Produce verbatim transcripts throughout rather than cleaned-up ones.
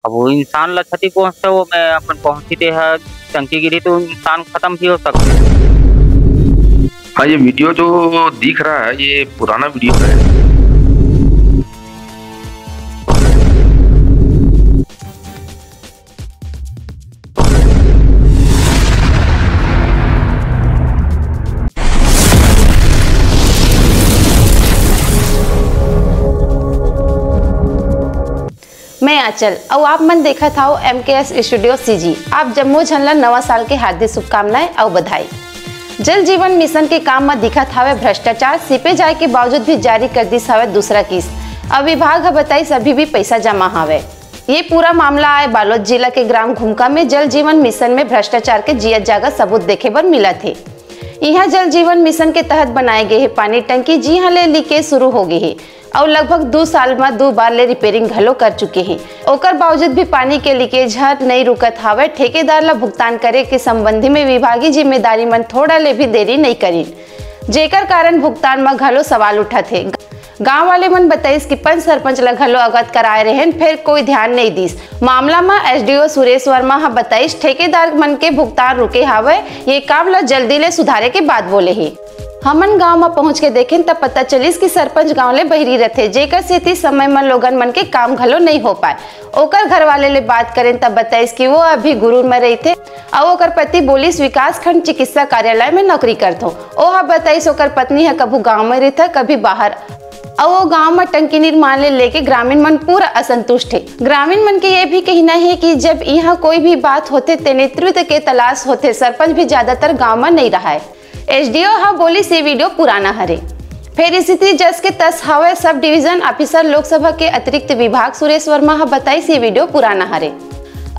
अब वो इंसान ला क्षति पहुंचता, वो मैं अपन पहुंची दे है, टंकी गिरी तो इंसान खत्म भी हो सकते। हाँ, ये वीडियो जो दिख रहा है, ये पुराना वीडियो है। मैं आंचल अउ आप मन देखत हव एम के एस स्टूडियो सी जी। आप जम्मो झन ला नवा साल के हार्दिक शुभकामनाएं अउ बधाई। जल जीवन मिशन के काम म दिखत हावय भ्रष्टाचार, सीपे जाए के बावजूद भी जारी कर दिस हावय दूसरा किस्त। अब विभाग ह बताइस अभी भी पैसा जमा हावय। ये पूरा मामला आय बालोद जिला के ग्राम घुमका में जल जीवन मिशन में भ्रष्टाचार के जियत जागत सबूत देखे बर मिलत हे। इहां जल जीवन मिशन के तहत बनाए गे हे पानी टंकी, जिहां ले लीकेज शुरू हो गे हे अउ लगभग दू साल म दू बार ले रिपेयरिंग घलो कर चुके हे। ओकर बावजूद भी पानी के लीकेज हर नइ रुकत हावय। ठेकेदार ल भुगतान करे के संबंधी में विभागीय जिम्मेदारी मन थोड़ा ले भी देरी नइ करिन, जेकर कारण भुगतान म घलो सवाल उठत हे। गांव वाले मन बताइस कि पंच सरपंच ल घलो अवगत कराए रहेन, फेर कोई ध्यान नइ दिस। मामला म S D O Suresh Verma ह बताइस, ठेकेदार मन के भुगतान रुके हावय, ये काम ल जल्दी ले सुधारे के बात बोले हे। हमन गांव म पहुंच के देखेन त पता चलिस कि सरपंच गांव ले बहिरी रथे, जेकर सेती समय म लोगन मन के काम घलो नइ हो पाए। ओकर घर वाले ले बात करेन त बताइस कि वो अभी गुरुर म रहिथे अउ ओकर पति बोलिस विकासखंड चिकित्सा कार्यालय में नौकरी करथो। ओह बताइस ओकर पत्नी ह कभू गांव में रहिथे, कभी बाहर। अउ वो गांव म टंकी निर्माण ले लेके ग्रामीण मन पूरा असंतुष्ट हे। ग्रामीण मन के ये भी कहना हे कि जब इहां कोई भी बात होथे ते नेतृत्व के तलाश होथे, सरपंच भी ज्यादातर गांव म नइ रहय। एस डी ओ ह बोलिस ये वीडियो पुराना हरे। फेर स्थिति जस के तस हवय। सब डिवीजन ऑफिसर लोकसभा के अतिरिक्त विभाग सुरेश वर्मा ह बताइस ये वीडियो पुराना हरे।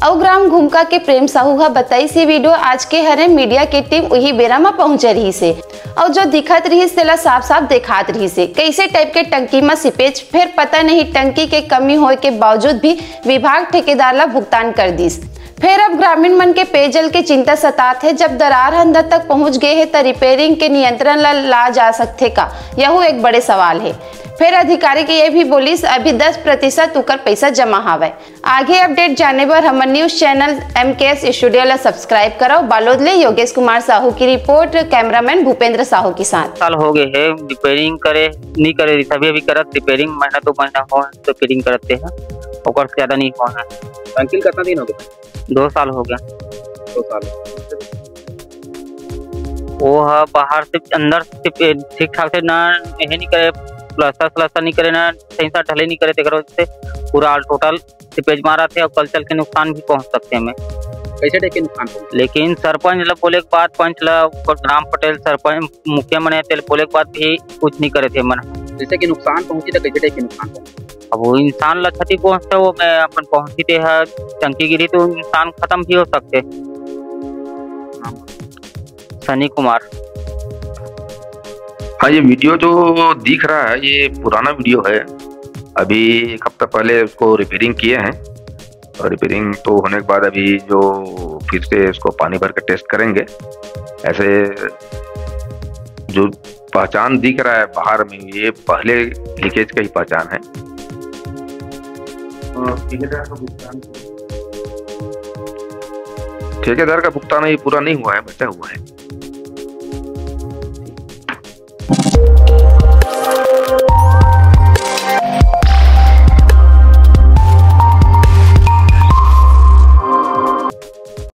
अउ ग्राम घुमका के प्रेम साहू ह बताइस ये वीडियो आज के हरे। मीडिया के टीम उही बेरा म पहुंचे रहिस हे अउ जो दिखत रहिस तेला साफ साफ देखात रहिस हे। कइसे टाइप के टंकी म सीपेज, फेर पता नहीं टंकी के कमी होय के बावजूद भी विभाग ठेकेदार ला भुगतान कर दिस। फेर अब ग्रामीण मन के पेयजल के चिंता सतात हे। जब दरार ह अंदर तक पहुंच गे हे त रिपेयरिंग के नियंत्रण ला ला जा सकथे का, यहू एक बड़े सवाल हे। फेर अधिकारी के ये भी बोलिस अभी दस प्रतिशत उकर पैसा जमा हावय। आगे अपडेट जाने बर हमर न्यूज चैनल एम के एस स्टूडियो ला सब्सक्राइब करव। बालोद ले योगेश कुमार साहू की रिपोर्ट, कैमरामैन भूपेंद्र साहू के साथ। साल हो गए है रिपेयरिंग करे, नहीं करे, अभी अभी करत रिपेयरिंग, महीना दो महीना हो रिपेयरिंग करते हैं, ओकर से ज्यादा नहीं हो है। टंकी ल कितना दिन हो गया? दो साल हो गया। दो साल। वो ह बाहर से अंदर से पे- ठीक ठाक से ना यही नहीं करे, प्लास्टर प्लास्टर नहीं करे, ना सही से ढलाई नहीं करे, तेकर वजह से पूरा ऑल टोटल सीपेज मारा थे और कल चल के नुकसान भी पहुंच सकते हैं हमें। कैसे टाइप के नुकसान पहुंचे? लेकिन सरपंच ला बोले के बाद, पंच ला, ऊपर ग्राम पटेल, सरपंच, मुखिया मन हे, तेल बोले के बाद भी कुछ नहीं करे थे मन। जैसे कि नुकसान पहुंची तो कैसे टाइप के नुकसान पहुंची? अब वो इंसान ला क्षति पहुंचता, वो मैं अपन पहुंची दे है, टंकी गिरी तो इंसान खत्म भी हो सकते। सनी कुमार। हाँ, ये वीडियो जो दिख रहा है, ये पुराना वीडियो है। अभी एक हफ्ता पहले उसको रिपेयरिंग किए हैं और रिपेयरिंग तो होने के बाद अभी जो फिर से इसको पानी भर के टेस्ट करेंगे। ऐसे जो पहचान दिख रहा है बाहर में, ये पहले लीकेज का ही पहचान है। और ठेकेदार का भुगतान? ठेकेदार का भुगतान अभी पूरा नहीं हुआ है, बचा हुआ है।